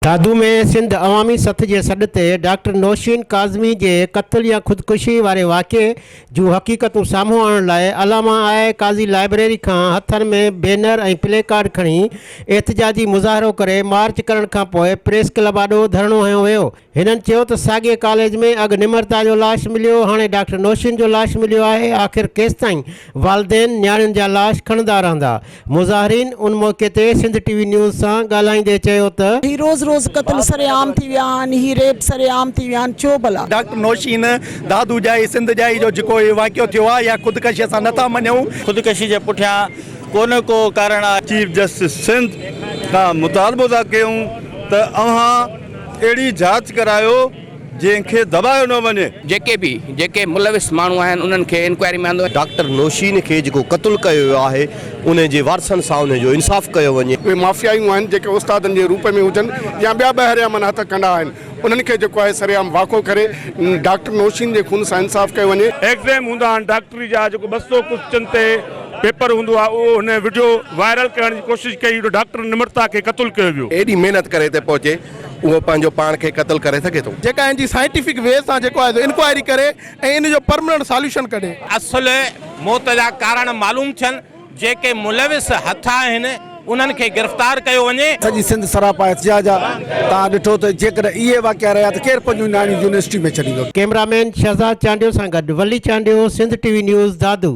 دادو ۾ سنڌ عوامي سٿ جي سڏ تي ڊاڪٽر نوشين ڪاظمي جي قتل يا خودڪشي واري واقعي جون حقيقتون سامهون آڻڻ لاء علامه آء قاضي لائبريري کان هٿن ۾ بينر ۽ پلي ڪارڊ کڻي احتجاجي مظاهرو ڪري مارچ ڪرڻ کانپوء پريس ڪلب آڏو ڌرڻو هنيو ويو. هنن چيو ته ساڳئي ڪاليج ۾ اڳ نمرتا جو لاش مليو، هاڻي ڊاڪٽر نوشين جو لاش مليو آهي، آخر ڪيستائين والدين نياڻين جا لاش کڻندا رهندا؟ مظاهرين ان موقعي تي سنڌ ٽي وي نيوز سان ڳالهائيندي چيو ته. هي روز روز قتل سرعام ٿي ويا آهن، هي ريپ سرعام ٿي ويا آهن، ڇو ڀلا؟ ڊاڪٽر نوشين دادو ڄائي سنڌ ڄائي جو جيڪو هي واقعو ٿيو آهي اها خودڪشي اسان نٿا مڃون. خودڪشي جي پٺيان ڪو نه ڪو ڪارڻ آهي. چيف جسٽس سنڌ کان مطالبو ٿا ڪيون ته اوهان اهڙي جاچ ڪرايو جنهن کي دٻايو نه وڃي. جيڪي به جيڪي ملوث ماڻهو آهن انهن کي انڪوائري ۾ آندو. ڊاڪٽر نوشين کي جيڪو قتل ڪيو ويو آهي انهي جي وارثن سان انهي جو انصاف ڪيو وڃي. اهي مافيائيون آهن جيڪي استادن جي روپ ۾ هجن يا ٻيا ٻاهريان معنيٰ هٿ ڪنڊا آهن انهن کي جيڪو آهي سرعام واکو ڪري ڊاڪٽر نوشين جي خون سان انصاف ڪيو وڃي. ايگزيم هوندا آهن ڊاڪٽري جا جيڪو 200 ڪوسچن تي پيپر هوندو آهي اهو هن وڊيو وائرل ڪرڻ جي ڪوشش ڪئي جو ڊاڪٽر نمرتا کي قتل ڪيو ويو. ايڏي محنت ڪري هتي پهچي اهو پنهنجو پاڻ کي قتل ڪري سگهي ٿو. جيڪا ان جي سائنٽيفڪ وي سان جيڪو آهي سو انڪوائري ڪري ۽ ان جو پرمننٽ ساليوشن ڪڍي. اصل موت جا ڪارڻ معلوم ٿين، جيڪي ملوث هٿ آهن انهن کي گرفتار ڪيو وڃي. سڄي سنڌ سراپا احتجاج آ، توهان ڏٺو ته جيڪڏهن اهي واقعا رهيا ته ڪير پنهنجون نياڻيون يونيورسٽي ۾ ڇڏيندو. ڪئميرا مين شهزاد چانڊيو سان گڏ Wali Chandio, Sindh T V news, Dadu.